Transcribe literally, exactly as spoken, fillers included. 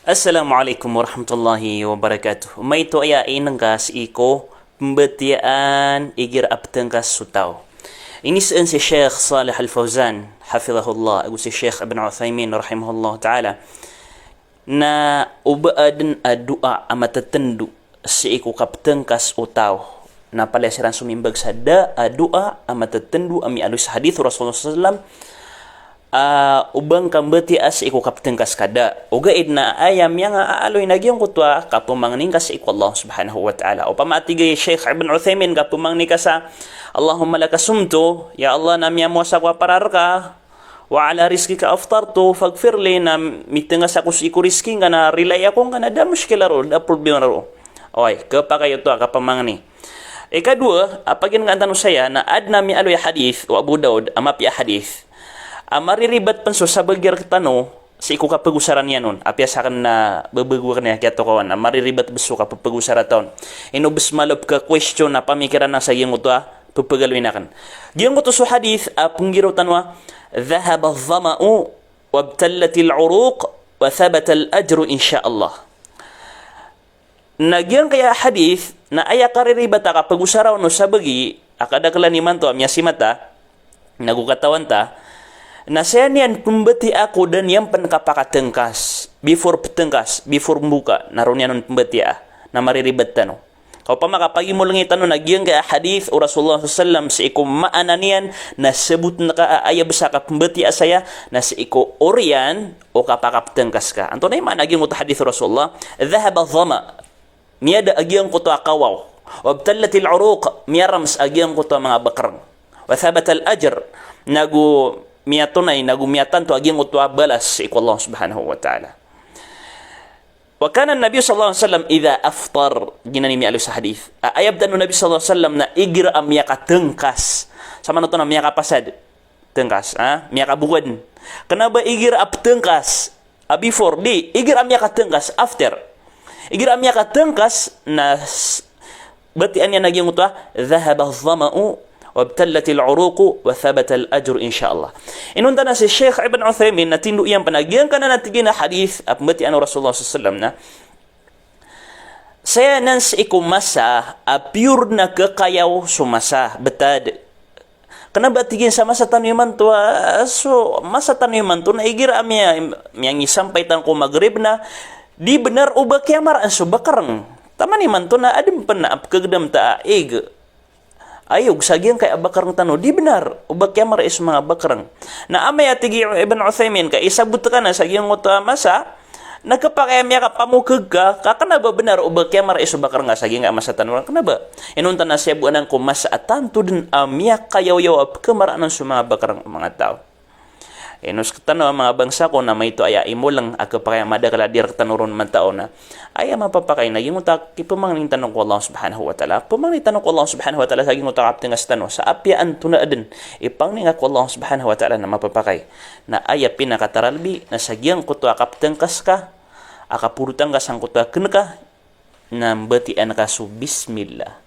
Assalamu alaikum warahmatullahi wabarakatuh. Maito aya inengka sii ko pembatiyaan igira a petengkas so taw. Inisaan si Sheikh Salih Al Fawzan, hafidhahullah, ago si Sheikh Ibn Uthaymin, rahimahullah ta'ala, na o ba aden a doa a matetendo sii ko kapetengkas o taw. Na palaya siran somimbag sa da a doa a matetendo a miyaaloy sa hadith o Rasulullah sallallahu alaihi wasallam, a, o ba ngka mbatiyaa sii ko kapetengkas ka da. Ogaid na aya miyangaaloy na giyangkoto a kapemangni ngka sii ko Allah subhanahu wa ta'ala. Opama a tig i Sheikh Ibn Uthaymin, kapemangni ka sa, "Allahumma laka sumtu," ya Allah, na miyamowasa ako a para reka, "wa ala rizqika aftartu faghfirli," na mitengas ako sii ko rizki ngka na rilai ako ngka na da mushkila ron, da problema ron. Oway, kepakay oto a kapemangni. Ikadowa a paginengkaan tano saya na aden a miyaaloy a hadith o Abu Daud, a mapiya a hadith, a mariribat pen so sabagi rektano sii ko kapegosara niyan on. Apiya saken na bebego aken iyan kiyatokawan a mariribat bes so kapepegosara ta on. Ino bes malo peka-question a pamikiran aken sa giyangkoto a pepegaloyin aken. Giyangkoto so hadith a penggiraw tano a, "Dhahaba adh-dhama'u wabtallatil uruq wa thabatal ajru insha Allah." Na giyangkaya a hadith na aya kariribat a kapegosara on o sabagi a kadaklan imanto a miyasimata, nago katawan ta, na saya niyan pembatiyaa ko da niyan pen kapakatengkas, before petengkas, before mboka, na roo niyan on pembatiyaa, na mariribat tano. Ka opama ka pagimolengi tano na giyangkaya a hadith o Rasulullah sallallahu alaihi wasallam sii ko maana niyan na seboten ka a aya bes a kapembatiyaa saya na sii ko oriyan o kapakapetengkas ka. Antonaa i maana a giyangkoto a hadith o Rasulullah? Dhahaba adh-dhama'. Miyada a giyangkoto a kawaw. Wabtallatil uruq, miyarames a giyangkoto a manga bekereng. Wa thabatal ajr, nago miyatonay, nago miyatanto a giyangkoto a balas sii ko Allah subhanahu wa ta'ala. Wa kana an-Nabi sallallahu alaihi wasallam idha aftar, giyanan i miyaaloy sa hadith. A, aya btano Nabi sallallahu alaihi wasallam na igira a miyakatengkas. Samanoto na miyakapasad. Tengkas, a, miyakabokad. Kena ba igira a petengkas a before, di, igira a miyakatengkas, after. Igira a miyakatengkas na s-, batiyaa niyan a giyangkoto a, "Dhahaba adh-dhama'u wabtallatil uruqu wa thabatal ajru insha Allah." Inonta na si Sheikh Ibn Uthaymin na tindo iyan pen a giyangkanan a tig iyan a hadith a pembatiyaa o Rasulullah sallallahu alaihi wasallam na, saya nan sii ko masa a piyor na kekayaw so masa, betad. Kena ba tig iyan sa masa tano imanto a, so masa tano imanto na igira a miya, miyangisampay tano ko Maghrib na di benar o ba kiyamaraan so bekereng. Taman imanto na aden pen a pekegedam ta a ig. Ayog sa giyangkaya a bekereng tano, di benar o ba kiyamaraai so manga bekereng. Na amay a tig i Ibn Uthaymin ka isabot ka na sa giyangkoto a masa, na kepakay a miyakapamokeg ka, ka kena ba benar o ba kiyamaraai so bekereng ka sa giyangkaya a masa tano, kena ba. Inonta na siyaboan ko masa a tanto den a miyakayawyaw a pekemaraan so manga bekereng o manga taw. Ino sekitano a manga bangsa ko na maito aya imoleng a kepakay a madakel a di rektano ron matao na aya mapapakay na giyangkoto a kipemangni tano ko Allah subhanahu wa ta'ala. Pemangni tano ko Allah subhanahu wa ta'ala sa giyangkoto a kapetengkas tano. Sa apiya antonaa den i pangni nga ko Allah subhanahu wa ta'ala na mapapakay. Na aya pinakataralbi na sa giyangkoto a kapetengkas ka, a kaporotan ka sangkoto a ken ka, na mbatiyaan ka so bismillah.